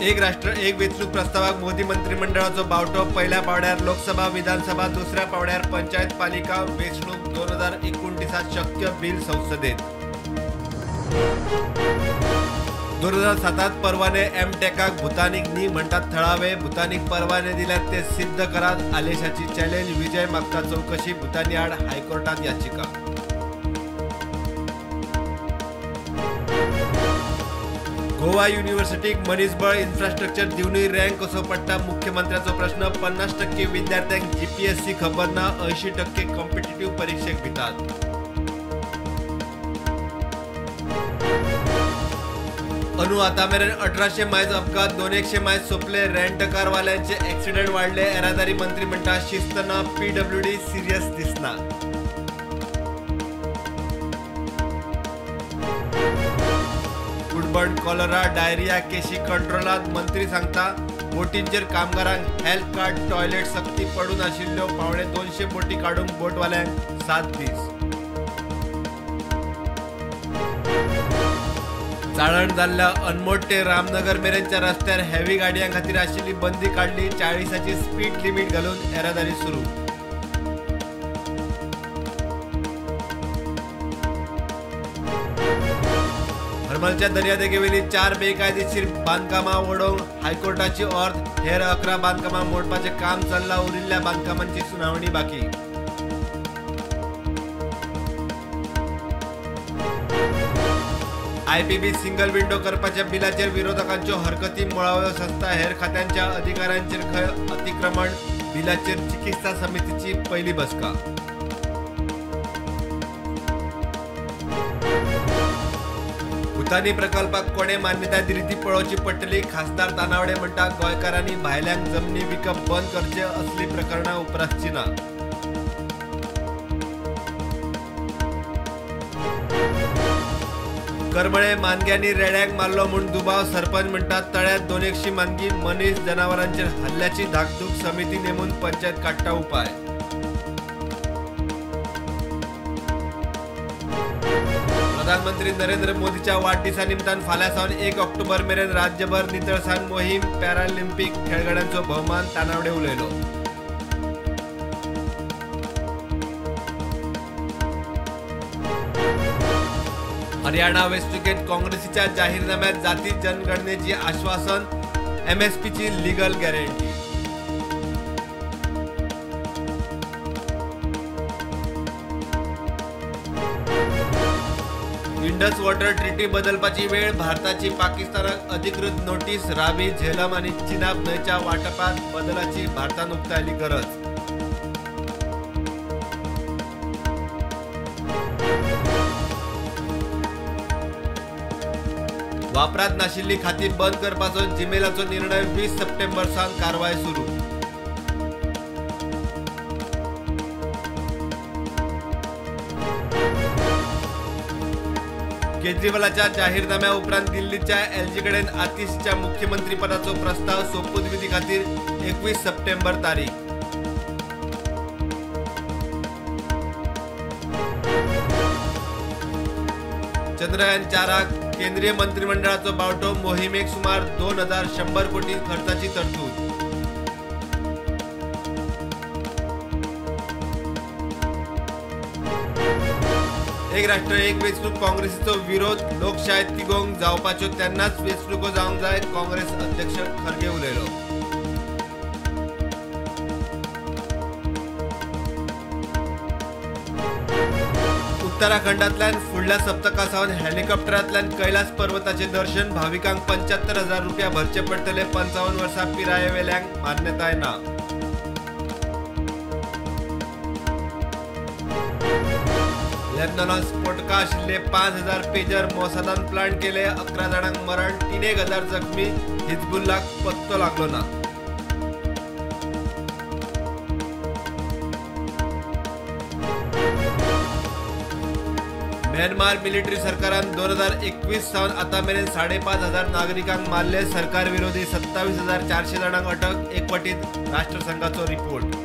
एक राष्ट्र एक वेंचणूक प्रस्तावाक मोदी मंत्रिमंडळाचो बावटो. पयल्या पावड्यार लोकसभा विधानसभा, दुसऱ्या पावड्यार पंचायत पालिका वेंचणूक 2029 शक्य. बिल संसदेत. 2007 परवाने एमटेकाक भूतानीक न्ही म्हणटात थळावे. भूतानीक परवाने दिल्यात ते सिद्ध करात, आलेशाची चॅलेंज. विजय मागता चवकशी, भूतानी आड हायकोर्टात याचिका. गोवा युनिव्हर्सिटीक मनीसबळ इन्फ्रास्ट्रक्चर दिवनूय रँक कसो पडटा, मुख्यमंत्र्याचो प्रश्न. 50% विद्यार्थ्यांक जीपीएससी खबर ना, 80% कॉम्पिटिटिव्ह परीक्षेक भितात. अनु आता मेरेन 1800 मायज अपघात, 200 मायज सोंपले. रेंटकारवाल्यांचे एक्सिडेंट वाडले. येरादारी मंत्री म्हणटा शिस्त ना, पीडब्ल्यूडी सिरियस दिसना. वुडबर्न कॉलरा डायरिया केशी कंट्रोलात. मंत्री सांगता बोटींचेर कामगारांक हेल्थ कार्ड, टॉयलेट सक्ती. पडून आशिल्ल्यो 175 बोटी काडूंक बोटवाल्यांक 7 दीस. चाळण जाल्ल्या अनमोड ते रामनगर मेरेनच्या रस्त्यार हेवी गाडयां खातीर आशिल्ली बंदी काडली. 40ची स्पीड लिमीट घालून येरादारी सुरू. हरमलच्या दर्यादेगेवेली 4 बेकायदेशीर बांदकामां वडोवंक हायकोर्टाची ऑर्द. हेर 11 बांदकामां मोडपाचें काम चल्लां. उरिल्ल्या बांदकामांची सुनावणी बाकी. आयपीबी सिंगल विंडो करपाच्या बिलाचेर विरोधकांच्यो हरकती. मुळाव्यो संस्था हेर खात्यांच्या अधिकाऱ्यांचेर खंय अतिक्रमण. बिलाचेर चिकित्सा समितीची पयली बसका. भूतानी प्रकल्पाक कोणे मान्यताय दिली ती पळोवची पडटली. खासदार तानावडे म्हणटा गोंयकारांनी भायल्यांक जमनी विकप बंद करचे, असली प्रकरणां उप्रासची ना. करमळे मानग्यांनी रेड्यांक मारलो म्हूण दुबाव. सरपंच म्हणटा तळ्यात 200 मानगी. मनीस जनावरांचेर हल्ल्याची धाकधूक. समिती नेमून पंचायत काडटा उपाय. प्रधानमंत्री नरेंद्र मोदीच्या वाडदिसा निमतान फाल्यां सावन 1 ऑक्टोबर मेरेन राज्यभर नितळसाण मोहीम. पॅरालिम्पिक खेळगड्यांचो भोवमान. तानावडे उलयलो. हरियाणा वेंचणुकेत काँग्रेसीच्या जाहीरनाम्यात जाती जनगणनेची आश्वासन, एमएसपीची legal guarantee. Indus water treaty बदलपाची वेळ. भारताची पाकिस्तानाक अधिकृत नोटीस. रावी, झेलम आनी चिनाब न्हंयच्या वाटपांत बदलाची भारतान उक्तायली गरज. वापरात नाशिल्ली खाती बंद करपाचो जीमेलाचो निर्णय. 20 सप्टेंबर सावन कारवाय सुरू. केजरीवालाच्या जाहीरनाम्या उपरांत दिल्लीच्या एलजी कडेन आतिशच्या मुख्यमंत्रीपदाचो प्रस्ताव. सोपूतविधी खातीर 21 सप्टेंबर तारीख. चंद्रयान 4 केंद्रीय मंत्रिमंडळाचो बावटो. मोहिमेक सुमार 2100 कोटी खर्चाची तरतूद. एक राष्ट्र एक वेंचणूक काँग्रेसीचो विरोध. लोकशाय तिगोवंक जावपाच्यो तेन्नाच वेंचणुको जावंक जाय, काँग्रेस अध्यक्ष खरगे उलयलो. उत्तराखंडांतल्यान फुडल्या सप्तका सावन हेलिकॉप्टरांतल्यान कैलास पर्वताचें दर्शन. भाविकांक 75,000 रुपया भरचे पडटले. 55 वर्सां पिरायेवेल्यांक मान्यताय ना. लेबनॉनांत स्फोटकां आशिल्ले 5000 पेजर मोसादान प्लांट केले. 11 जाणांक मरण, 3000 जखमी. हिजबुल्लाक पत्तो लागलो ना. म्यानमार मिलिटरी सरकारान 2021 सावन आतां मेरेन 5,500 नागरिकांक मारले. सरकार विरोधी 27,400 जाणांक अटक. एकवटीत राष्ट्रसंघाचो रिपोर्ट.